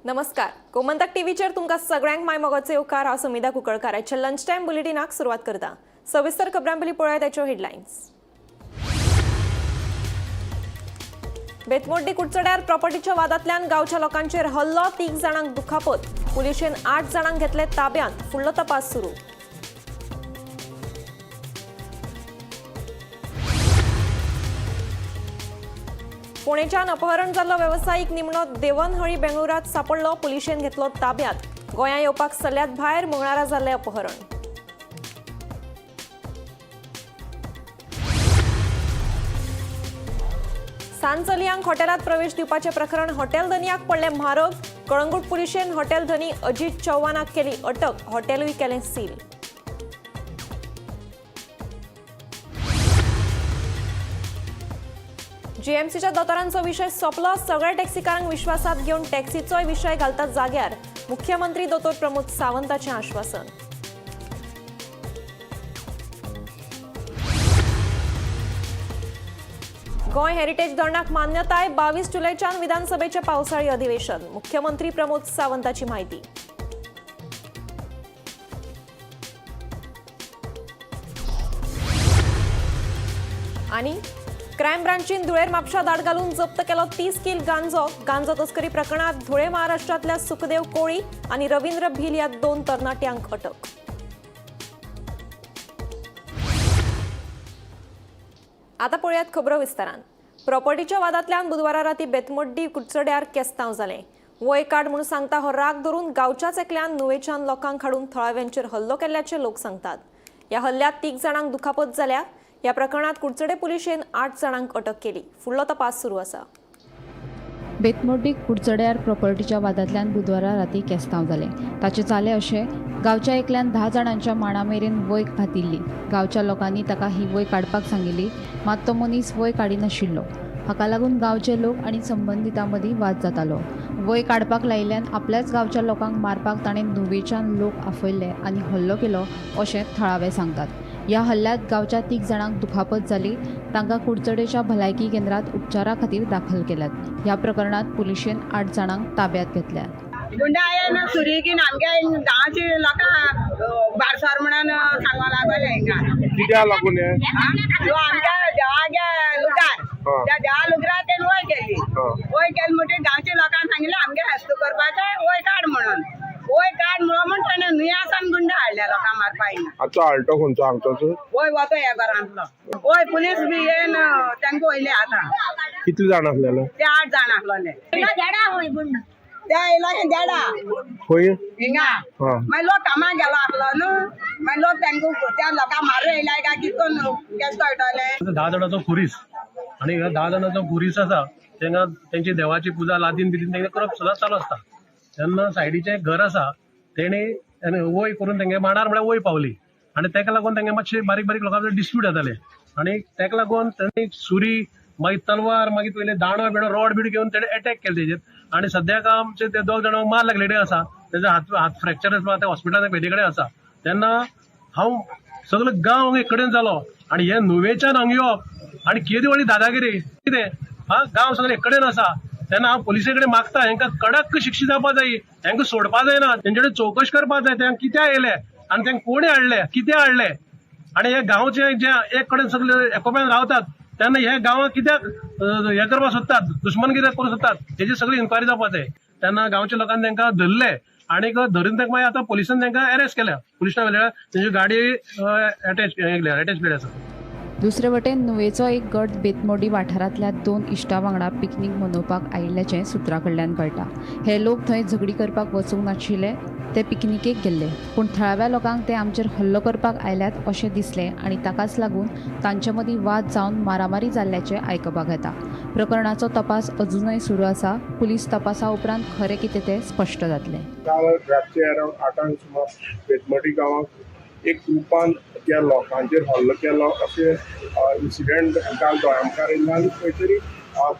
नमस्कार, गोमंतक टीव्हीचेर तुमकां सगळ्यांक माय मोगाचो येवकार. हांव समिधा कुंकळकार. आयच्या लंच टायम बुलेटिनाक सुरवात करता. सविस्तर खबरां पयलीं पळोवया त्याच्यो हेडलायन्स. बेतमोड्डी कुडचड्यार प्रॉपर्टीच्या वादांतल्यान गांवच्या लोकांचेर हल्लो, 3 जाणांक दुखापत. पुलिशेन 8 जाणांक घेतले ताब्यांत, फुडलो तपास सुरू. पुणेच्यान अपहरण जाल्लो वेवसायीक निमणो देवनहळी बेंगळुरात सापडलो. पुलिशेन घेतलो ताब्यांत. गोंया येवपाक सल्ल्यात भायर. मंगळारा जाल्लें अपहरण. सान चलयांक हॉटेलात प्रवेश दिवपाचें प्रकरण हॉटेल धनयाक पडलें म्हारग. कळंगूट पुलिशेन हॉटेल धनी अजित चौहानाक केली अटक. हॉटेलूय केलें सील. जीएमसीच्या दोतोरांचो विशय सोंपलो. सगळ्या टॅक्सीकारांक विश्वासात घेवन टॅक्सीचोय विशय घालतात जाग्यार. मुख्यमंत्री दोतोर प्रमोद सावंताचें आश्वासन. गोंय हेरिटेज धरणाक मान्यताय. 22 जुलैच्यान विधानसभेचें पावसाळी अधिवेशन. मुख्यमंत्री प्रमोद सावंताची माहिती. आनी क्रायम ब्रांचीन धुळेर म्हापशा धाड घालून जप्त केलो 30 किल गांजो. गांजो तस्करी प्रकरणात धुळे महाराष्ट्रांतल्या सुखदेव कोळी आनी रवींद्र भील ह्या 2 तरणाट्यांक अटक. आता पळयात खबरो विस्तारान. प्रॉपर्टीच्या वादांतल्यान बुधवारा राती बेतमोड्डी कुडचड्यार केस्तांव जालें. वय काड म्हणून सांगता हो राग धरून गांवच्याच एकल्यान नुवेच्यान लोकांक हाडून थळाव्यांचेर हल्लो केल्ल्याचे लोक सांगतात. ह्या हल्ल्यात 3 जाणांक दुखापत जाल्या. ह्या प्रकरणात कुडचडे पुलिशेन 8 जाणांक अटक केली. फुडलो तपास सुरू आसा. बेतमोड्डी कुडचड्यार प्रॉपर्टीच्या वादांतल्यान बुधवारा राती केस्तांव जालें. ताचें जालें अशें, गांवच्या एकल्यान 10 जाणांच्या माणा मेरेन वय घातिल्ली. गांवच्या लोकांनी ताका ही वय काडपाक सांगिल्ली, मात तो मनीस वय काडिनाशिल्लो. हाका लागून गांवचे लोक आनी संबंदितां मदीं वाद जातालो. वय काडपाक लायिल्ल्यान आपल्याच गांवच्या लोकांक मारपाक ताणें नुवेच्यान लोक आफयल्ले आनी हल्लो केलो अशें थळावे सांगतात. ह्या हल्ल्यांत गांवच्या 3 जाणांक दुखापत जाली. तांकां कुडचडेच्या भलायकी केंद्रात उपचारा खातीर दाखल केल्यात. ह्या प्रकरणात पुलिशेन 8 जाणांक ताब्यात घेतल्यात. गुंडा आयन सुरी घेवन आमगे गांवचे लोकांक बारसर म्हणून सांगो लागले हिंगा. कित्याक लागून हे? आमच्या देवागे लुगार, त्या देवा लुगरार तेणें वय केली. वय केली म्हणटकीर गांवच्या लोकांक सांगिल्लें आमगे हेस्त करपाचें, वय काड म्हणून. वय काड म्हणून म्हण तेणें नुयासान गुंडा हाडल्या लोकांक मारपा हिंगा. आतां आल्टो खंयचो हांगचोच? वय वतो ह्या घरांतलो. वय पुलीस बी येवन तांकां वयले आतां. कितले जाण आसलेले? ते 8 जाण आसलोले. ते येयलो हे देडा खंय? हिंगा. मागीर लोक कामाक गेलो आसलो न्हू, मागीर लोक तांकां त्या लोकांक मारून येयले काय कितें करून केशें कळटलें. 10 जाणांचो खुरीस आनी ह्या 10 जाणांचो खुरीस आसा तेंगा तेंची देवाची पुजा लादीन बिदीन तेंगे करप सदांच चालू आसता. तेन्ना सायडीचें एक घर आसा, तेणी वय करून तेंगे मांडार म्हळ्यार वय पावली आनी तेका लागून तेंगे मातशे बारीक बारीक लोकांचे डिस्प्यूट जाताले आनी तेका लागून तेणी सुरी, मागीर तलवार, मागीर पयले दांडो बिडो रॉड बीड घेवन तेणे एटॅक केले तेजेर. आनी सद्याक आमचे ते 2 जाणांक मार लागलेले आसा. तेजो हात फ्रॅक्चर आसा, ते हॉस्पिटलान पेटी कडेन आसा. तेन्ना हांव सगलो गांव एक कडेन जालो आनी हे नुवेच्यान हांगा येवप आनी केदी व्हडली दादागिरी कितें हा, गांव सगळे एक कडेन आसा. तेन्ना हांव पुलिसे कडेन मागता हेंकां कडक शिक्षा जावपा जाय, हेंकां सोडपा जायना, तेंचे कडेन चवकश करपा जाय, तेंकां कित्याक येयले आनी तेंकां कोणी हाडले, कित्याक हाडले. आनी हे गांवचे जे एक कडेन सगळे एकोप्यान रावतात तेन्ना हे गांवांत कित्याक हे करपाक सोदतात, दुश्मनगिरी करूंक सोदतात, हेजी सगळी इन्क्वायरी जावपा जाय. तेन्ना गांवच्या लोकांनी तेंकां धरले आनी धरून तेंकां मागीर आतां पुलिसान तेंकां अरेस्ट केल्या. पुलिसां व्हेल्या, तेंची गाडी एटॅच केली आसा. दुसरे वटेन नुवेचो एक गट बेतमोडी वाठारांतल्या 2 इश्टां वांगडा पिकनीक मनोवपाक आयिल्ल्याचें सुत्रां कडल्यान कळटा. हे लोक थंय झगडी करपाक वचूंक नाशिल्ले, ते पिकनिकेक गेल्ले. पूण थळाव्या लोकांक ते आमचेर हल्लो करपाक आयल्यात अशें दिसलें आनी ताकाच लागून तांचे मदीं वाद जावन मारामारी जाल्ल्याचें आयकपाक येता. प्रकरणाचो तपास अजुनय सुरू आसा. पुलीस तपासा उपरांत खरें कितें तें स्पश्ट जातलें. काल रातचे अरावंड 8 सुमार बेतमोडी गांवांत एक ग्रुपान त्या लोकांचेर हल्लो केलो अशें इन्सिडंट काल दोळ्या मुखार येयला. आनी खंय तरी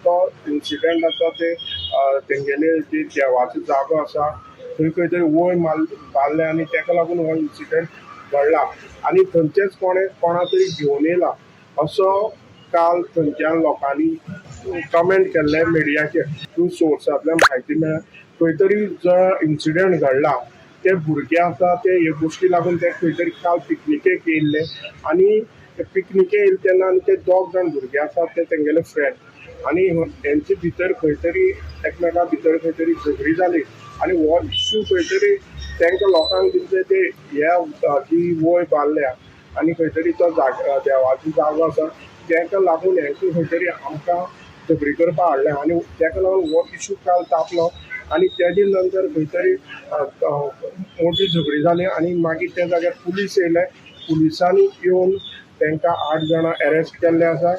तो इन्सिडंट आसा ते तेंगेले जे देवाचो जागो आसा थंय खंय तरी वय मारले आनी तेका लागून हो इन्सिडंट घडला आनी थंयचेच कोणा तरी घेवन येयला असो काल थंयच्या लोकांनी कमेंट केल्ले मिडियाचेर. थ्रू सोर्सांतल्यान म्हायती मेळ्ळ्या. खंय तरी जो इन्सिडंट घडला ते भुरगे आसा ते हे गोश्टी लागून ते खंय तरी काल पिकनिकेक येयल्ले आनी पिकनिके येयले तेन्ना आनी ते दोग जाण भुरगे आसा ते तेंगेले फ्रेंड आनी तेंचे भितर खंय तरी एकमेका भितर खंय तरी झगडी जाली आनी हो इश्यू खंय तरी तांकां लोकांक दिसलें ते ह्या जी वय बांदल्या आनी खंय तरी तो जागो देवाचो जागो आसा तांकां लागून हेंकां खंय तरी आमकां झगडी करपाक हाडलें आनी ताका लागून हो इश्यू काल तापलो आनी तेजे नंतर खंय तरी मोठी झगडी जाली आनी मागीर त्या जाग्यार पुलीस येयले. पुलिसांनी येवन तांकां 8 जाणां अरेस्ट केल्ले आसा.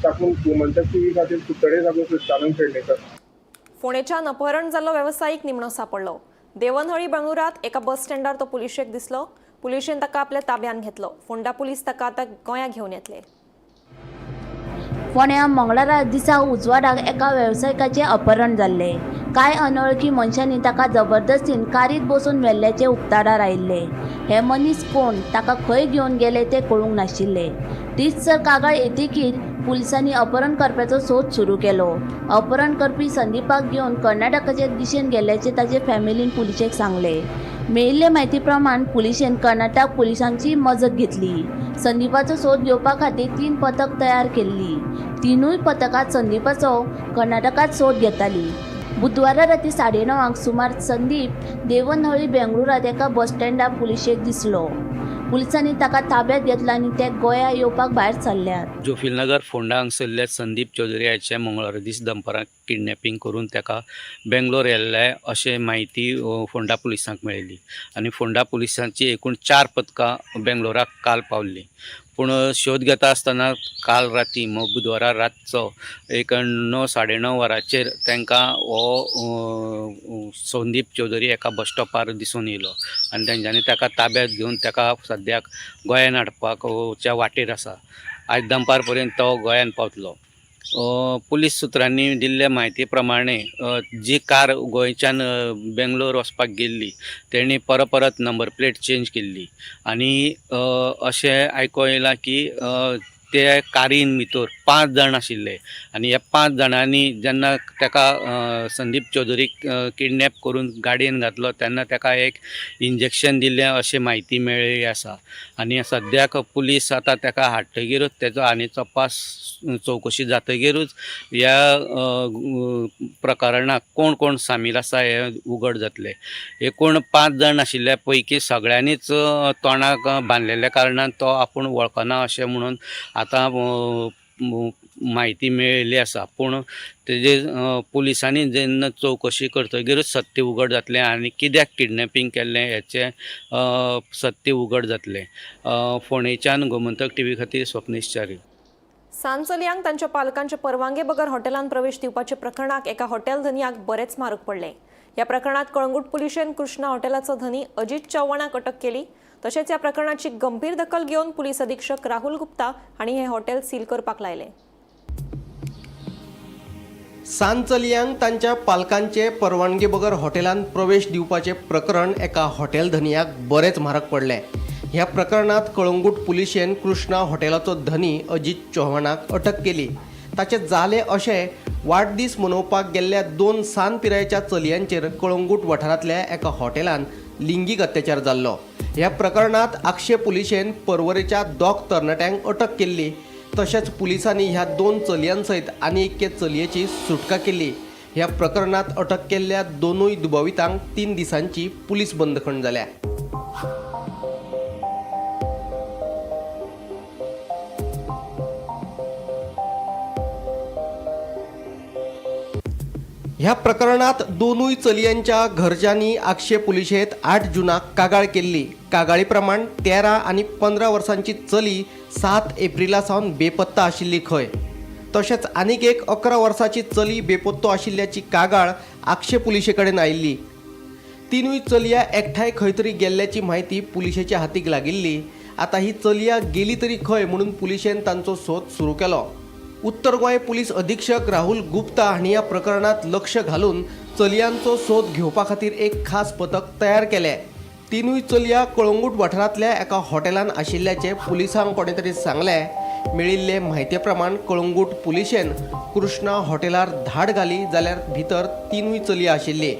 तातूंत गोमंतक टीव्ही खातीर कुडचडे साकून क्रिस्तानंद पेडणेकर. फोंडेच्यान अपहरण जाल्लो वेवसायीक निमणो सापडलो. देवनहळी बेंगळुरात एका बस स्टँडार तो पुलिशेक दिसलो. पुलिशेन ताका आपल्या ताब्यान घेतलो. फोंडा पुलीस ताका आतां गोंया घेवन येतले. फोंड्या मंगळारा दिसा उजवाडाक एका वेवसायिकाचें अपहरण जाल्लें. कांय अनवळखी मनशांनी ताका जबरदस्तीन कारीत बसून व्हेल्ल्याचें उक्ताडार आयिल्लें. हे मनीस कोण, ताका खंय घेवन गेले तें कळूंक नाशिल्लें. तीच कागाळ येतकीर पुलिसांनी अपहरण करप्याचो सोद सुरू केलो. अपहरण करपी संदीपाक घेवन कर्नाटकाचे दिशेन गेल्ल्याचें ताचे फॅमिलीन पुलिशेक सांगलें. मेळिल्ले म्हायती प्रमाण पुलिशेन कर्नाटक पुलिसांची मजत घेतली. संदीपाचो सोद घेवपा खातीर 3 पथक तयार केल्ली. 3 पथकांत संदीपाचो कर्नाटकांत सोद घेताली. बुधवारा राती 9:30 सुमार संदीप देवनहळी बेंगळुरात एका बस स्टँडार पुलिशेक दिसलो. पुलिसांनी ताका ताब्यात घेतला आनी ते गोंया येवपाक भायर सरल्यात. जोफिलनगर फोंडा हांगसरल्या संदीप चौधरी हाचे मंगळारा दीस दनपारां किडनॅपिंग करून ताका बेंगलोर येल्ले अशें म्हायती फोंडा पुलिसांक मेळिल्ली आनी फोंडा पुलिसांची एकूण 4 पथकां बेंगलोराक काल पावल्लीं. पूण शोध घेता आसतना काल राती बुधवारा रातचो एक 9 साडे 9 वरांचेर तांकां हो संदीप चौधरी एका बस स्टॉपार दिसून येयलो आनी तेंच्यांनी ताका ताब्यात घेवन ताका सद्याक गोंयान हाडपाच्या वाटेर आसा. आयज दनपार पर्यंत तो गोंयान पावतलो. पुलीस सुत्रांनी दिल्ले म्हायती प्रमाणे जी कार गोंयच्यान बेंगलोर वचपाक गेल्ली तेणी परत परत नंबर प्लेट चेंज केल्ली आनी अशें आयको येयलां की ते कारीन भितर 5 जाण आशिल्ले आनी ह्या 5 जाणांनी जेन्ना ताका संदीप चौधरीक किडनॅप करून गाडयेन घातलो तेन्ना ताका एक इंजेक्शन दिलें अशें म्हायती मेळिल्ली आसा आनी सद्याक पुलीस आतां ताका हाडटगीरूच तेजो आनी तपास चवकशी जातगीरूच ह्या प्रकरणाक कोण कोण सामील आसा हें उघड जातलें. एकूण 5 जाण आशिल्ल्या पैकी सगळ्यांनीच तोंडाक बांदलेल्या कारणान तो आपूण वळखना अशें म्हणून आतां म्हायती मेळिल्ली आसा. पूण तेजे पुलिसांनी जेन्ना चवकशी करतगीरूच सत्य उघड जातलें आनी कित्याक किडनॅपिंग केल्लें हेचें सत्य उघड जातलें. फोंडेच्यान गोमंतक टीव्ही खातीर स्वप्नेश च्यारी. सान चलयांक तांच्या पालकांच्या परवानगे बगर हॉटेलांत प्रवेश दिवपाच्या प्रकरणाक एका हॉटेल धनयाक बरेच म्हारग पडले. ह्या प्रकरणात कळंगूट पुलिशेन कृष्णा हॉटेलाचो धनी अजित चव्हाणाक अटक केली. तशेंच ह्या प्रकरणाची गंभीर दखल घेवन पुलीस अधीक्षक राहुल गुप्ता हांणी हे हॉटेल सील करपाक लायलें. सान चलयांक तांच्या पालकांचे परवानगे बगर हॉटेलांत प्रवेश दिवपाचें प्रकरण एका हॉटेल धनयाक बरेंच म्हारग पडलें. ह्या प्रकरणात कळंगूट पुलिशेन कृष्णा हॉटेलाचो धनी अजित चव्हाणाक अटक केली. ताचें जालें अशें वाडदीस मनोवपाक गेल्ल्या 2 सान पिरायेच्या चलयांचेर कळंगूट वाठारांतल्या एका हॉटेलांत लिंगीक अत्याचार जाल्लो. ह्या प्रकरणात आक्षे पुलिशेन परवरेच्या 2 तरणाट्यांक अटक केल्ली. तशेंच पुलिसांनी ह्या 2 चलयांसयत आनी एके चलयेची सुटका केली. ह्या प्रकरणात अटक केल्ल्या 2 दुबावितांक 3 दिसांची पुलीस बंदखण जाल्या. ह्या प्रकरणात 2 चलयांच्या घरच्यांनी आक्षे पुलिशेंत 8 जूनाक कागाळ केल्ली. कागाळी प्रमाण 13 आनी 15 वर्सांची चली 7 एप्रिला सावन बेपत्ता आशिल्ली खंय. तशेंच आनीक एक 11 वर्सांची चली बेपत्तो आशिल्ल्याची कागाळ आक्षे पुलिशे कडेन आयिल्ली. 3 चलया एकठांय खंय तरी गेल्ल्याची म्हायती पुलिशेच्या हातीक लागिल्ली. आतां ही चलया गेली तरी खंय म्हणून पुलिशेन तांचो सोद सुरू केलो. उत्तर गोंय पुलीस अधीक्षक राहुल गुप्ता हांणी ह्या प्रकरणात लक्ष घालून चलयांचो सोद घेवपा खातीर एक खास पथक तयार केलें. 3 चलया कळंगूट वाठारांतल्या एका हॉटेलांत आशिल्ल्याचें पुलिसांक कोणें तरी सांगलें. मेळिल्ले म्हायती प्रमाण कळंगूट पुलिशेन कृष्णा हॉटेलार धाड घाली जाल्यार भितर 3 चलया आशिल्ली.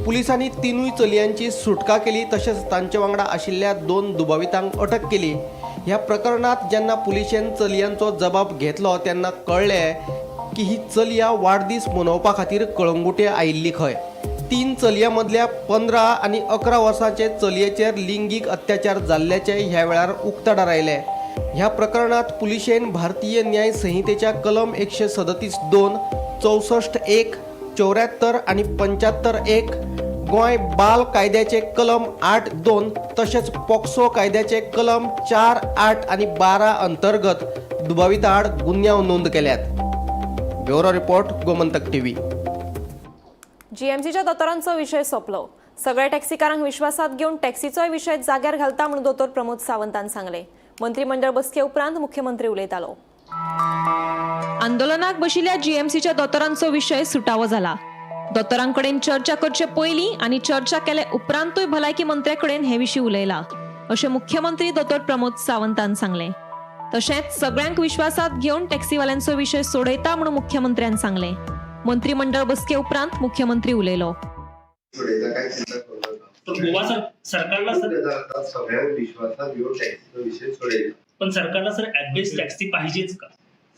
पुलिसांनी तिनूय चलयांची सुटका केली तशेंच तांचे वांगडा आशिल्ल्या 2 दुबावितांक अटक केली. ह्या प्रकरणात जेन्ना पुलिशेन चलयांचो जबाब घेतलो तेन्ना कळ्ळें की ही चलया वाडदीस मनोवपा खातीर कळंगुटे आयिल्ली खंय. 3 चलयां मदल्या 15 आनी 11 वर्सांचे चलयेचेर लिंगीक अत्याचार जाल्ल्याचे ह्या वेळार उक्ताडार आयले. ह्या प्रकरणात पुलिशेन भारतीय न्याय संहितेच्या कलम 137(2), 64(1), 74 आनी 75(1), गोंय बाल कायद्याचे कलम 8(2) तशेंच पॉक्सो कायद्याचे कलम 4, 8 आनी 12 अंतर्गत दुबाविता आड गुन्यांव नोंद केल्यात. Bureau report, Gomantak TV. जीएमसीच्या दोतोरांचो विशय सोंपलो. सगळ्या टॅक्सीकारांक विश्वासात घेवन टॅक्सीचोय विशय जाग्यार घालता म्हणून दोतोर प्रमोद सावंतान सांगलें. मंत्रीमंडळ बसके उपरांत मुख्यमंत्री उलयतालो. आंदोलनाक बशिल्ल्या जीएमसीच्या दोतोरांचो विशय सुटावो जाला. दोतोरांकडेन चर्चा करचे पयलीं आनी चर्चा केले उपरांतूय भलायकी मंत्र्याकडेन हे विशीं उलयला अशें मुख्यमंत्री दोतोर प्रमोद सावंतान सांगलें. तशेंच सगळ्यांक विश्वासात घेवन टॅक्सीवाल्यांचो विशय सोडयता म्हणून मुख्यमंत्र्यान सांगलें. मंत्रीमंडळ बसके उपरांत मुख्यमंत्री उलयलो. गोवा सरकारला सर सगळ्यांक विश्वासात घेऊन टॅक्सीचो विशय सोडयला. पण सरकारला सर ऍप टॅक्सी पाहिजेच का?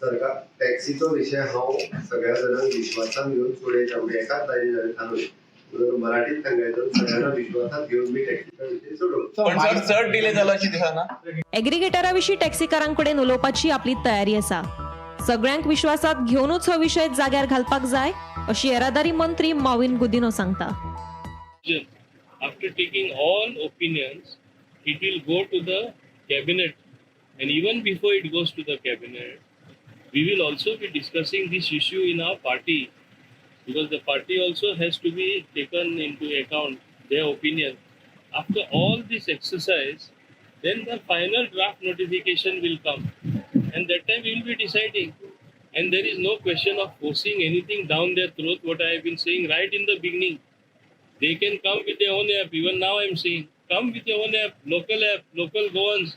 सरकार टॅक्सीचो विशय हांव सगळ्या जाणांक विश्वासात घेऊन सोडयता. म्हणजे एकाच जागी जाणें सांगलें मराठीत सांगायचं, सगळ्यांना विश्वासात घेऊन मी टॅक्सीचा विषय सोडवतो. पण सर चड डिले जालो अशी दिसना. एग्रीगेटरा विशीं टॅक्सीकारांकडेन उलोवपाची आपली तयारी आसा. सगळ्यांक विश्वासात घेवनूच हो विशय जाग्यार घालपाक जाय अशी येरादारी मंत्री माविन गुदिनो सांगता. After taking all opinions, it will go to the cabinet, and even before it goes to the cabinet, we will also be discussing this issue in our party, because the party also has to be taken into account, their opinion. After all this exercise, then the final draft notification will come, and that time we will be deciding. And there is no question of forcing anything down their throat, what I have been saying right in the beginning. They can come with their own app. Even now I am saying, come with your own app, local Goans,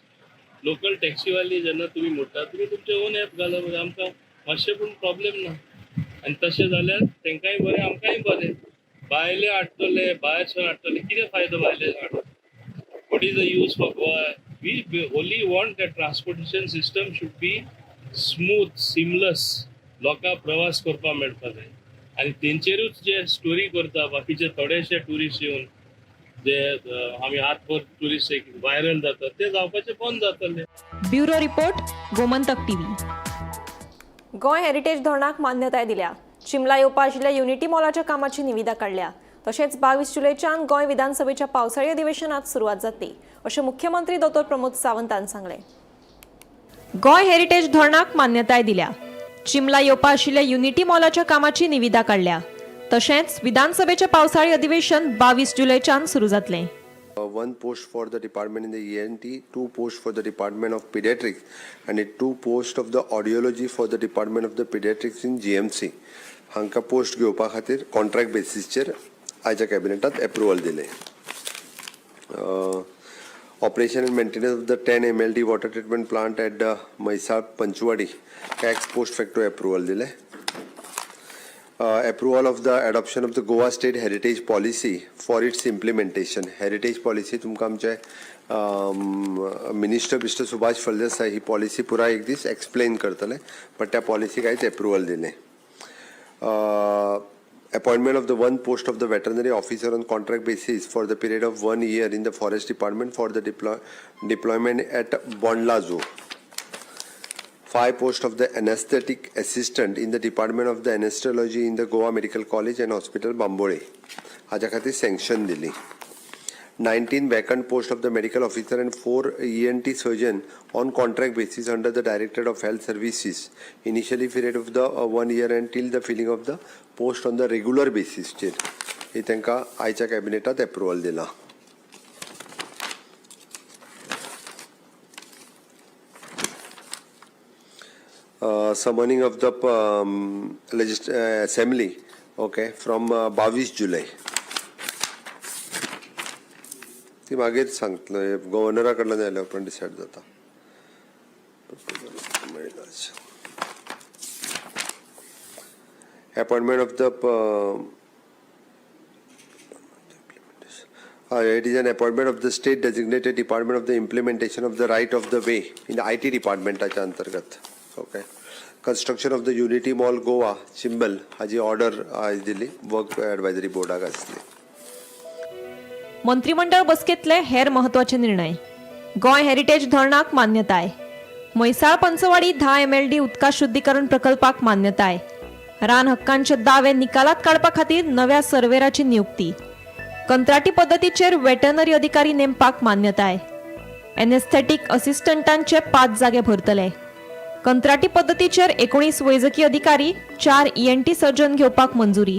local टॅक्सीवाले जेन्ना तुमी म्हणटा तुमी तुमचे own app घाला, म्हणजे आमकां मातशें पूण प्रॉब्लेम ना. आनी तशें जाल्यार तांकांय बरें आमकांय बरें. भायले हाडटले, भायर सून हाडटले, कितें फायदो भायले हाडून? What is the use for Goa? We only want the transportation system should be smooth, seamless. लोकांक प्रवास करपाक मेळपाक जाय. आनी तेंचेरूच जे स्टोरी करता बाकीचे थोडेशे ट्युरिस्ट येवन जे आमी हातभर ट्युरिस्ट व्हायरल जातात ते जावपाचे बंद जातले. Bureau report, Gomantak TV. Goa heritage धोरणाक मान्यताय दिल्या. चिमला येवपा आशिल्ल्या युनिटी मॉलाच्या कामाची निविदा काडल्या. तशेंच 22 जुलयच्यान गोंय विधानसभेच्या पावसाळी अधिवेशनात सुरवात जातली अशें मुख्यमंत्री दोतोर प्रमोद सावंतान सांगलें. गोंय हेरिटेज धोरणाक मान्यताय दिल्या. चिमला येवपा आशिल्ल्या युनिटी मॉलाच्या कामाची निविदा काडल्या. तशेंच विधानसभेचें पावसाळी अधिवेशन 22 जुलयच्यान सुरू जातलें. 1 post for the department in the ENT, 2 posts for the department of pediatrics, and 2 posts of the audiology for the department of the pediatrics in GMC. हांकां पोस्ट घेवपा खातीर कॉन्ट्रॅक्ट बेसीसचेर आयच्या कॅबिनेटात एप्रुवल दिलें. Operation and maintenance of the 10 MLD water treatment plant at the Mhaisal Panchwadi ex post facto approval दिलें. Approval of the adoption of the Goa State Heritage Policy for its implementation. Heritage policy तुमकां आमचे minister mister Subhash Phaldesai ही policy पुराय एक दीस explain करतले, but त्या पॉलिसीक आयज approval दिलें. Appointment of the 1 post of the veterinary officer on contract basis for the period of 1 year in the forest department for the deployment at Bondla Zoo. 5 posts of the anesthetic assistant in the Department of the Anesthesiology in the Goa Medical College and Hospital, Bambolim. हाज्या खातीर sanction दिली. 19 vacant post of the medical officer and 4 ENT surgeon on contract basis under the Directorate of Health Services. Initially period of the 1 year and till the filling of the post on the regular basis चेर ही तांकां आयच्या कॅबिनेटात approval दिला. Summoning of the assembly, okay, from 22 July. ती मागीर सांगतलो, गव्हर्नरा कडल्यान आयल्या उपरांत डिसायड जाता. Appointment of the It is an appointment of the state designated department of the implementation of the right of the way in IT डिपार्टमेंटाच्या अंतर्गत. Okay, construction of the Unity Mall Goa Chimbel हाजी order आयज दिली, work advisory बोर्डाक आसली. मंत्रिमंडळ बसकेंतले हेर महत्वाचे निर्णय. Goa heritage धरणाक मान्यताय. म्हैसाळ पंचवाडी 10 एमएलडी उदका शुद्धीकरण प्रकल्पाक मान्यताय. रान हक्कांचे दावे निकालात काडपा खातीर नव्या सर्वेराची नियुक्ती. कंत्राटी पद्दतीचेर वेटरनरी अधिकारी नेमपाक मान्यताय. एनेस्थेटीक असिस्टंटांचे 5 जागे भरतले. कंत्राटी पद्दतीचेर 19 वैजकी अधिकारी, 4 ईएनटी सर्जन घेवपाक मंजुरी.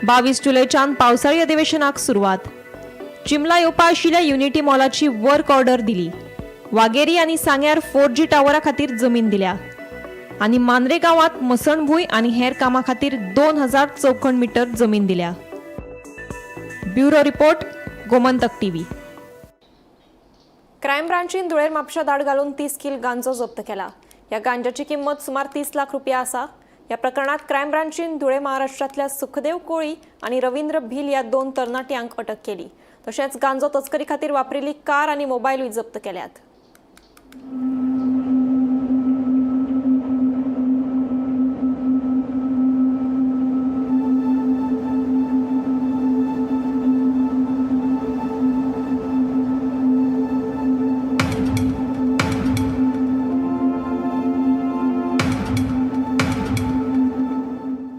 22 जुलयच्यान पावसाळी अधिवेशनाक सुरवात. चिमला येवपा आशिल्ल्या युनिटी मॉलाची वर्क ऑर्डर दिली. वागेरी आनी सांग्यार 4G टावरा खातीर जमीन दिल्या आनी मांद्रे गांवांत मसणभूंय आनी हेर कामां खातीर 2000 चौखण मिटर जमीन दिल्या. Bureau report, Gomantak TV. Crime ब्रांचीन धुळेर म्हापशा धाड घालून 30 कील गांजो जप्त केला. ह्या गांजाची किंमत सुमार 30 लाख रुपया आसा. ह्या प्रकरणात क्रायम ब्रांचीन धुळे महाराष्ट्रांतल्या सुखदेव कोळी आनी रवींद्र भिल ह्या 2 तरणाट्यांक अटक केली. तशेंच गांजो तस्करी खातीर वापरिल्ली कार आनी मोबायलूय जप्त केल्यात.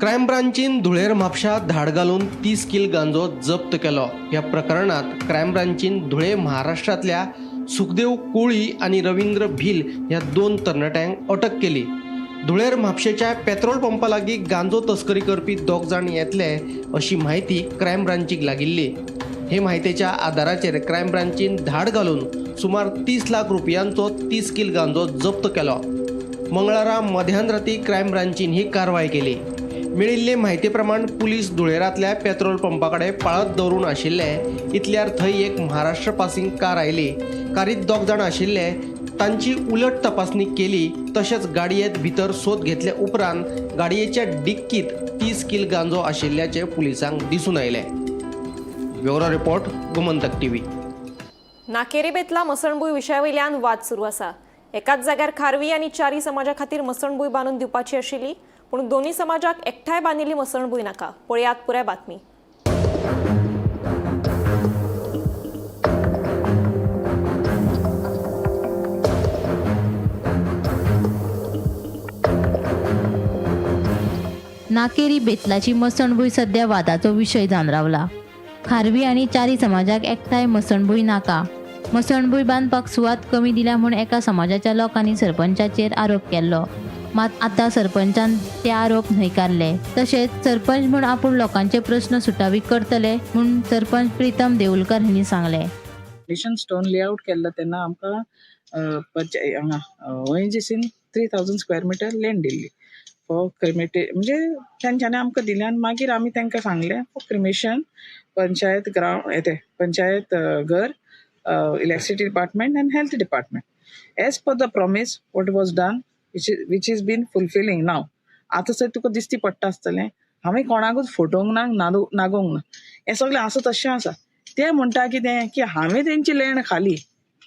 क्रायम ब्रांचीन धुळेर म्हापशा धाड घालून 30 कील गांजो जप्त केलो. ह्या प्रकरणात क्रायम ब्रांचीन धुळे महाराष्ट्रांतल्या सुखदेव कोळी आनी रवींद्र भिल ह्या 2 तरणाट्यांक अटक केली. धुळेर म्हापशेच्या पेट्रोल पंपा लागीं गांजो तस्करी करपी 2 जाण येतले अशी म्हायती क्रायम ब्रांचीक लागिल्ली. हे म्हायतेच्या आदाराचेर क्रायम ब्रांचीन धाड घालून सुमार 30 लाख रुपयांचो 30 कील गांजो जप्त केलो. मंगळारा मध्यान राती क्रायम ब्रांचीन ही कारवाय केली. मेळिल्ले म्हायती प्रमाण पुलीस धुळेरांतल्या पेट्रोल पंपा कडेन पाळत दवरून आशिल्ले. इतल्यार थंय एक महाराष्ट्र पासिंग कार आयली. कारीत 2 जाण आशिल्ले. तांची उलट तपासणी केली. तशेंच गाडयेंत भितर सोद घेतले उपरांत गाडयेच्या डिक्कीत 30 कील गांजो आशिल्ल्याचें पुलिसांक दिसून आयलें. Bureau report, Gomantak TV. Nakeri Betla मसणभूंय विशया वयल्यान वाद सुरू आसा. एकाच जाग्यार खारवी आनी चारी समाजा खातीर मसणभूंय बांदून दिवपाची आशिल्ली, पूण दोनूय समाजाक एकठांय बांदिल्ली मसणभूंय नाका. पळयात पुराय बातमी. नाकेरी बेतलाची मसणभूंय सध्या वादाचो विशय जावन रावला. खारवी आनी चारी समाजाक एकठांय मसणभूंय नाका. मसणभूंय बांदपाक सुवात कमी दिल्या म्हूण एका समाजाच्या लोकांनी सरपंचाचेर आरोप केल्लो. मात आतां सरपंचान ते आरोप न्हयकारले. तशेंच सरपंच म्हूण आपूण लोकांचे प्रस्न सुटावी करतले म्हूण सरपंच प्रितम देऊलकर हांणी सांगलें. फावंडेशन स्टोन लेआउट केल्लो तेन्ना आमकां हांगा ओएनजीसीन 3000 स्क्वेअर मिटर लँड दिल्ली फॉर क्रिमेटे, म्हणजे तेंच्यांनी आमकां दिलें आनी मागीर आमी तांकां सांगलें फॉर क्रिमेशन पंचायत ग्रावंड तें पंचायत घर, electricity department and health department. As per the promise what was done which is been fulfilling now. आतां सर तुका दिसती पडटा आसतलें हांवें कोणाकूच फटोवंक ना, नागोवंक ना, हें सगळें आसा तशें आसा. ते म्हणटा कितें की हांवें तेंची लँड खाली,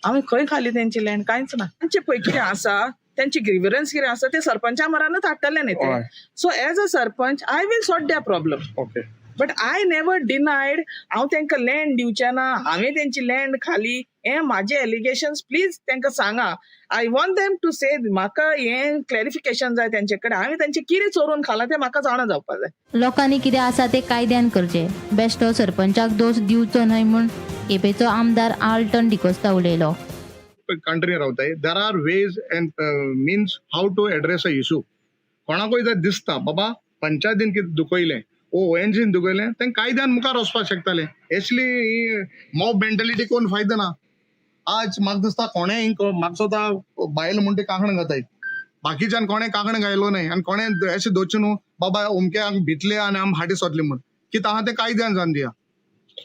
हांवें खंय खाली तेंची लँड, कांयच ना. तेंचे पळय कितें आसा, तेंची ग्रिवरन्स कितें आसा ते सरपंचा मरानूच हाडटले न्ही ते. So as a sarpanch I will sort their problem. Okay. But I never denied हांव तांकां लँड दिवचें ना, हांवें तेंची लँड खाली, हें म्हाजें एलिगेशन्स प्लीज तांकां सांगा. I want them to say, म्हाका हें क्लॅरिफिकेशन जाय तेंचे कडेन, हांवें तेंचें कितें चोरून खालां तें म्हाका जाणा जावपा जाय. लोकांनी कितें आसा तें कायद्यान करचें, बेश्टो सरपंचाक दोश दिवचो न्हय म्हूण केपेंचो आमदार आल्टन डिकोस्ता उलयलो. कंट्री रावताय, there are ways and means how to address a issue. कोणाकूय जर दिसता बाबा पंचायतीन कितें दुखयलें ओ ओएनजीन दुखयलें, तें कायद्यान मुखार वचपाक शकतालें. असली ही मॉब मेंटेलिटी कोण फायदो ना. आज म्हाका दिसता कोणें म्हाका सुद्दां बायल म्हूण ती कांकणां घाताय, बाकीच्यान कोणें कांकणां घायलो न्हय आनी कोणें अशें दवरचें न्हू बाबा अमके आमी भितले आनी आमी फाटीं सरले म्हूण, कितें आहा तें कायद्यान जावन दिया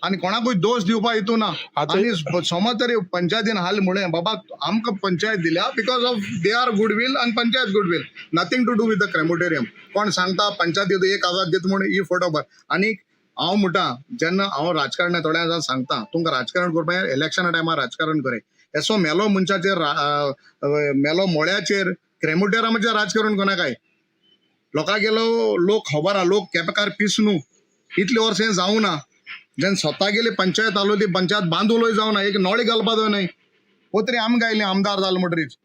आनी कोणाकूय दोश दिवपा हितून ना. आनी समज तरी पंचायतीन हाल म्हणलें बाबा आमकां पंचायत दिल्या because of they are goodwill आनी panchayat goodwill, nothing to do with the crematorium. कोण सांगता पंचायत 1000 दिता म्हूण ही फोटो भर. आनी हांव म्हणटा जेन्ना हांव राजकारणां थोड्या जाणांक सांगता तुमकां राजकारण करपा इलेक्शना टायमार राजकारण करे, येसो मेलो मनशाचेर, मेलो मोळ्याचेर, क्रेमोटेरामाचेर राजकारण कोणाकाय. लोकां गेलो लोक खबर आहा, लोक केपेकार पीस न्हू, इतले वर्सां हें जावं ना. जेन्ना स्वता गेली पंचायत आलो ती पंचायत बांदूलोय जावना, एक नोळी घालपा न्हय. हो तरी आमकां आयले आमदार जालो म्हणटरीच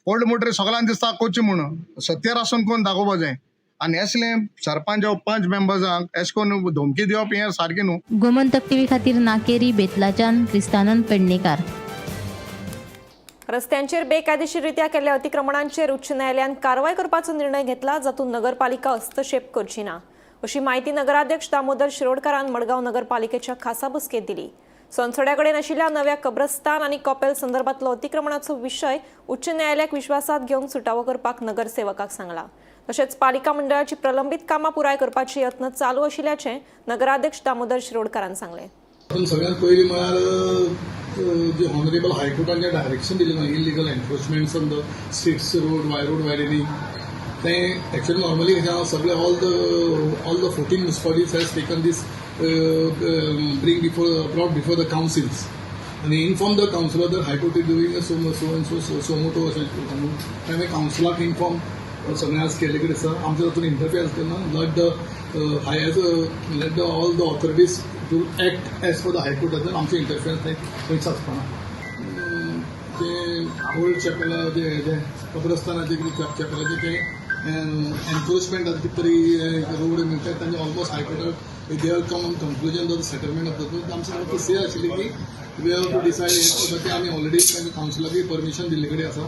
व्हडले म्हणटरीच सगळ्यांक दिसता कोची म्हूण सत्तेर आसून कोण दाखोवपा जाय. आनी असले सरपंच पंच मेंबर्सांक एश कोन्न धमकी दिवप हें सारकें न्हू. गोमंतक टीव्ही खातीर नाकेरी बेतलाच्यान क्रिस्तानंद पेडणेकार. रस्त्यांचेर बेकायदेशीररित्या केल्ल्या अतिक्रमणांचेर उच्च न्यायालयान कारवाय करपाचो निर्णय घेतला, जातूंत नगरपालिका हस्तक्षेप करची ना अशी म्हायती नगराध्यक्ष दामोदर शिरोडकारान मडगांव नगरपालिकेच्या खासा बसकेंत दिली. सोनसड्या कडेन आशिल्ल्या नव्या कब्रस्तान आनी कॉपेल संदर्भातलो अतिक्रमणाचो विशय उच्च न्यायालयाक विश्वासात घेवन सुटावो करपाक नगरसेवकाक सांगला. तशेंच पालिका मंडळाची प्रलंबित कामां पुराय करपाचे यत्न चालू आशिल्ल्याचें नगराध्यक्ष दामोदर शिरोडकारान सांगलें. सगळ्यांत पयलीं म्हळ्यार जे ऑनरेबल हायकोर्टान जें डायरेक्शन दिलें ना illegal encroachments on the streets, road, road widening, तें एक्चुअली नॉर्मली कशें आहा सगळे all the 14 municipalities has taken this bring before brought before the councils आनी inform the councillor that high court is doing so so and so suo motu अशें सांगून ताणें कावन्सिलाक inform सगळें आज केल्ले कडेन आसा. आमचें तातूंत इंटरफियरन्स केन्ना let the high let the all the authorities to act as per the high court, आमचें इंटरफियरन्स थंय खंयच आसपाना. तें ओल्ड चॅपेला जें कब्रस्तानाचें कितें चॅपेलाचें तें एनक्रोचमेंट आतां कितें तरी रोड मेळटा तांचे almost हायकोर्टाक they have come on conclusion of the settlement of the. आमचें फक्त से आशिल्लें की we have to decide हें, तें आमी ऑलरेडी तांकां कावन्सिलाकूय परमिशन दिल्ले कडेन आसा.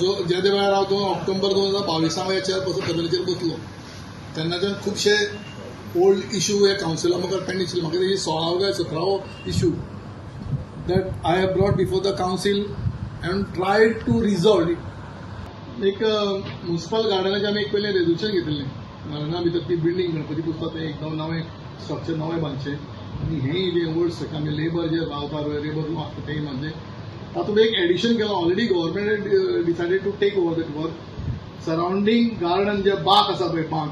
जो ज्या वेळार हांव ऑक्टोबर 2022 ह्या चेअर कबरेचेर बसलो तेन्नाच्यान खुबशे ओल्ड इशू हे कावन्सिला मुखार पेंडींग आशिल्ले. म्हाका तेजी 16वो काय 17वो issue that I have brought before the council and tried to resolve it. एक म्युनिसिपल गार्डनाचें आमी एक पयलें रेजोल्युशन घेतिल्लें, गार्डना भितर ती बिल्डींग गणपती पुजता तें एकदम नवें स्ट्रक्चर नवें बांदचें आनी हें जें ओल्ड स्ट्रक्चर आमी लेबर जे रावता लेबर रूम आसता तेंय बांदचें. तातूंत एक एडिशन केलां, already government decided to take over that work. Surrounding garden जे बाग आसा पळय बाग,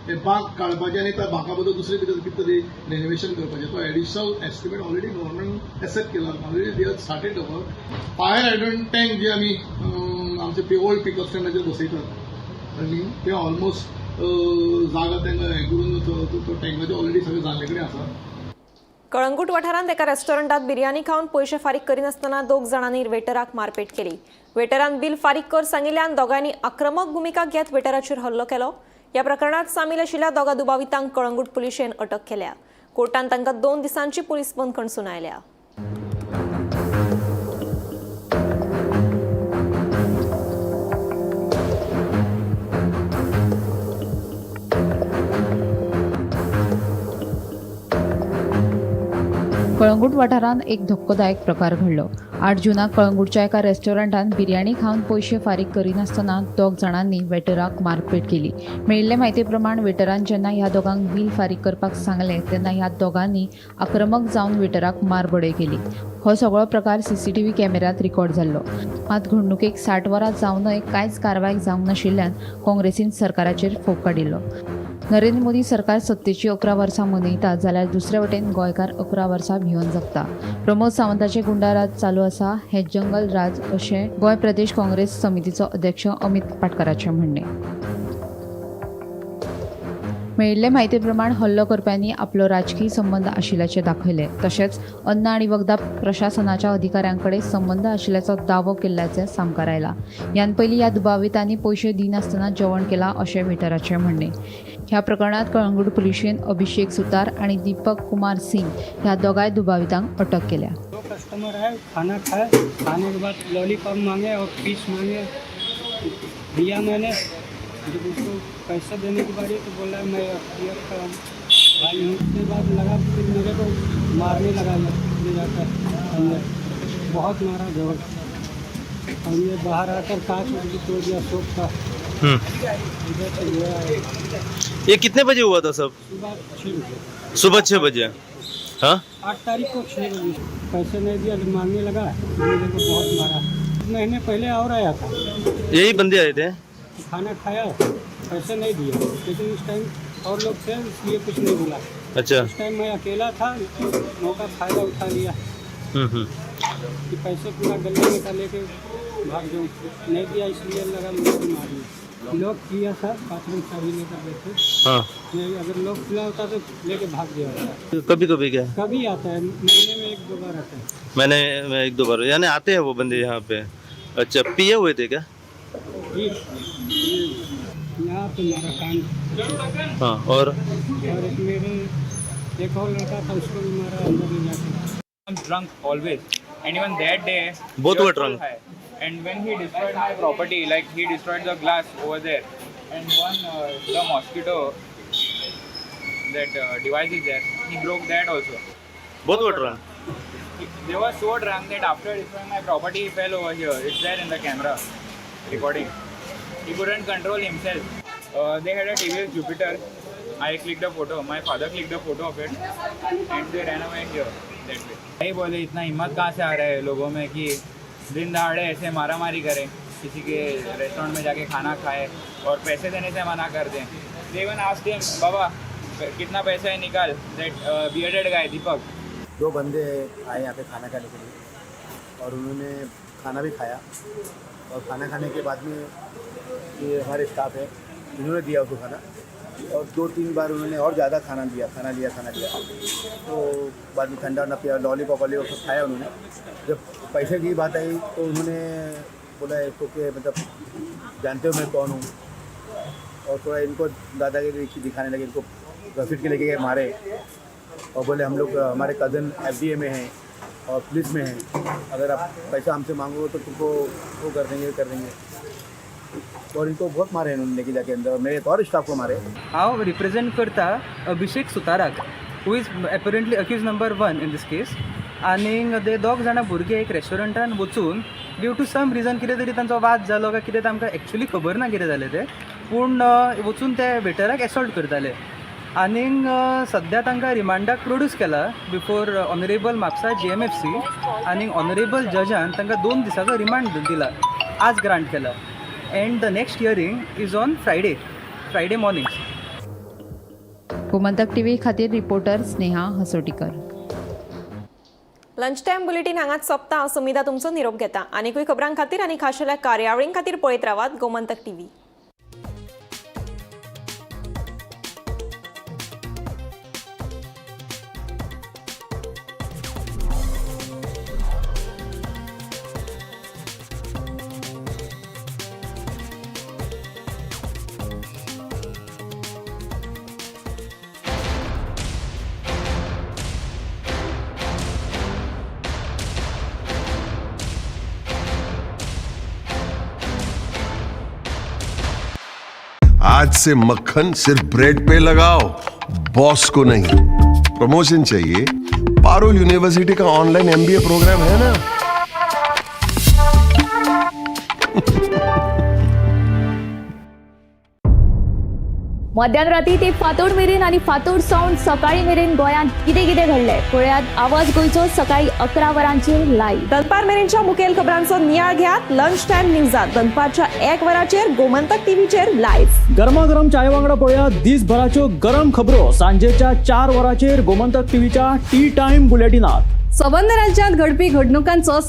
ते बाग काडपाचें आनी त्या बागा बद्दल दुसरे कितें कितें तरी रेनोवेशन करपाचें. तो additional estimate already government accept केला, already they have started the work. Fire hydrant tank जे आमी आमचे ओल्ड पिकअप स्टँडाचेर बसयतात आनी ते ऑलमोस्ट जागा तांकां हें करून तो टँकाचे ऑलरेडी सगळें जाल्ले कडेन आसा. कळंगूट वाठारांत एका रेस्टॉरंटात बिर्याणी खावन पयशे फारीक करिनासतना 2 जाणांनी वेटराक मारपेट केली. वेटरान बिल फारीक कर सांगिल्ल्यान दोगांनी आक्रमक भुमिका घेत वेटराचेर हल्लो केलो. ह्या प्रकरणात सामील आशिल्ल्या 2 दुबावितांक कळंगूट पुलिशेन अटक केल्या. कोर्टान तांकां 2 दिसांची पुलीस बंदखण सुनायल्या. कळंगूट वाठारांत एक धक्कोदायक प्रकार घडलो. 8 जूनाक कळंगूटच्या एका रेस्टॉरंटात बिर्याणी खावन पयशे फारीक करिनासतना 2 जाणांनी वेटराक मारपेट केली. मेळिल्ले म्हायती प्रमाण वेटरान जेन्ना ह्या दोगांक बील फारीक करपाक सांगलें तेन्ना ह्या दोगांनी आक्रमक जावन वेटराक मारबडय केली. हो सगळो प्रकार सीसीटीव्ही कॅमेऱ्यांत रिकॉर्ड जाल्लो. मात घडणुकेक 60 वरां जावनय कांयच कारवाय जावंक नाशिल्ल्यान काँग्रेसीन सरकाराचेर फोग काडिल्लो. नरेंद्र मोदी सरकार सत्तेची 11 वर्सां मनयता जाल्यार दुसरे वटेन गोंयकार 11 वर्सां भिवन जगता. प्रमोद सावंताचे गुंडाराज चालू आसा, हें जंगल राज अशें गोंय प्रदेश काँग्रेस समितीचो अध्यक्ष अमित पाटकाराचें म्हणणें. मेळिल्ले म्हायती प्रमाण हल्लो करप्यांनी आपलो राजकीय संबंद आशिल्ल्याचें दाखयलें. तशेंच अन्न आनी वखदां प्रशासनाच्या अधिकाऱ्यां कडेन संबंद आशिल्ल्याचो दावो केल्ल्याचें सामकार आयलां. ह्यान पयलीं ह्या दुबावितांनी पयशे दिनासतना जेवण केलां अशें वेटराचें म्हणणें. ह्या प्रकरणांत कळंगूट पुलिशेन अभिषेक सुतार आनी दीपक कुमार सिंग ह्या दोगांय दुबावितांक अटक केल्या. कस्टमर आए, खाना खाए, खाने के बाद लॉलीपॉप मांगे और पीस मांगे, दिया मैंने. जब उसको पैसा देने की बारी तो बोला मैं एफ का भाई हूँ. उसके बाद लगा फिर मेरे को मारने लगा ले जाकर अंदर, बहुत मारा जबरदस्त. और ये बाहर आकर कांच भी तोड़ दिया शॉप का. इधर से गया. ये कितने बजे हुआ था सब? सुबह 6 बजे. सुबह 6 बजे? हाँ, 8 तारीख को 6 बजे. पैसे नहीं दिया तो मारने लगा, मेरे को बहुत मारा. महीने पहले और आया था, यही बंदे आए थे, खाना खाया, पैसे नहीं दिया, लेकिन उस टाइम और लोग थे इसलिए कुछ नहीं बोला। अच्छा। उस टाइम मैं अकेला था, मौका फायदा उठा लिया कि पैसे पूरा गले में का लेके भाग जाऊँ। नहीं दिया इसलिए लगा मुझे भी मार दिया। लॉक किया था, बाथरूम चाबी लेकर बैठे। हाँ। नहीं, अगर लॉक खुला होता तो लेके भाग गया होता। कभी कभी क्या? कभी आता है, महीने में 1-2 बार आता है। मैंने मैं 1-2 बार, यानी आते हैं वो बंदे यहाँ पे। अच्छा, पिए हुए थे क्या? जी, यहाँ पे मेरा कान। हाँ, और एक मेरे एक और लड़का था, उसको भी मारा अंदर ले जाके। I'm drunk always, and even that day Both he were was so drunk. high. And when he destroyed my property, like he destroyed the glass over there, and one the mosquito that device is there, he broke that also. Both were drunk. They were so drunk that after destroying my property, he fell over here. It's there in the camera recording. He couldn't control himself. They had a TVS Jupiter. I clicked a photo. My father clicked a photo of it, and they ran away here that way. नहीं बोले इतना हिम्मत कहाँ से आ रहा है लोगों में कि दिन दहाड़े ऐसे मारा मारी करें, किसी के रेस्टोरेंट में जाके खाना खाए और पैसे देने से मना कर दें। They even asked him, बाबा कितना पैसा है निकाल। That bearded guy Deepak. 2 बंदे आए यहाँ पे खाना खाने के लिए और उन्होंने खाना भी खाया और खाना खाने के बाद में ये हमारे स्टाफ है, इन्होंने दिया उसको खाना और 2-3 बार उन्होंने और ज़्यादा खाना दिया, खाना लिया, खाना लिया। तो बाद में ठंडा वंडा पिया, लॉलीपॉप वॉलीपॉप सब खाया उन्होंने। जब पैसे की बात आई तो उन्होंने बोला इसको कि मतलब जानते हो मैं कौन हूँ, और थोड़ा इनको दादागिरी दिखाने लगे, इनको घसीट के लेके गए, मारे और बोले हम लोग हमारे कज़न FDA में हैं और पुलिस में हैं, अगर आप पैसा हमसे मांगो तो तुमको वो कर देंगे, कर देंगे। और इनको बहुत मारे इन्होंने लेके जाके अंदर, मेरे एक और स्टाफ को मारे। हांव रिप्रेजेंट करता अभिषेक सुताराक, who is apparently accused number 1 in this case. आनीक ते दोग जाणां भुरगे एक रेस्टॉरंटान वचून ड्यू टू सम रिजन कितें तरी तांचो वाद जालो काय कितें, आमकां एक्चुली खबर ना कितें जालें तें, पूण वचून ते वेटराक एसॉल्ट करताले। आनीक सद्या तांकां रिमांडाक प्रोड्यूस केला बिफोर ऑनरेबल म्हापसा GMFC। आनीक ऑनरेबल जजान तांकां 2 दिसाचो रिमांड दिला, आज ग्रांट केला। And the next hearing is on Friday morning. Gomantak TV खातीर reporter Sneha Hasotikar. Lunch time bulletin हांगाच सोंपता. हांव सुमिता तुमचो निरोप घेता. आनीकूय खबरां खातीर आनी खाशेल्या कार्यावळीं खातीर पळयत रावात गोमंतक टीव्ही. आज से मक्खन सिर्फ ब्रेड पे लगाओ, बॉस को नहीं। प्रमोशन चाहिए? पारुल यूनिवर्सिटी का ऑनलाइन MBA प्रोग्राम है ना। मध्यान राती ते फातोड मेरेन आनी फातोड सावन सकाळी मेरेन गोंयांत कितें कितें घडलें पळयात आवाज गोंयचो सकाळी 11 वरांचेर लायव्ह. दनपार मेरेनच्या मुखेल खबरांचो नियाळ घेयात लंच टायम न्यूजात दनपारच्या 1 वराचेर गोमंतक टीव्हीचेर लायव्ह. गरमागरम चाय वांगडा पळयात दिसभराच्यो गरम खबरो सांजेच्या 4 वरांचेर गोमंतक टीव्हीच्या टी टायम बुलेटिनात. सबंद राज्यांत घडपी घडणुकांचो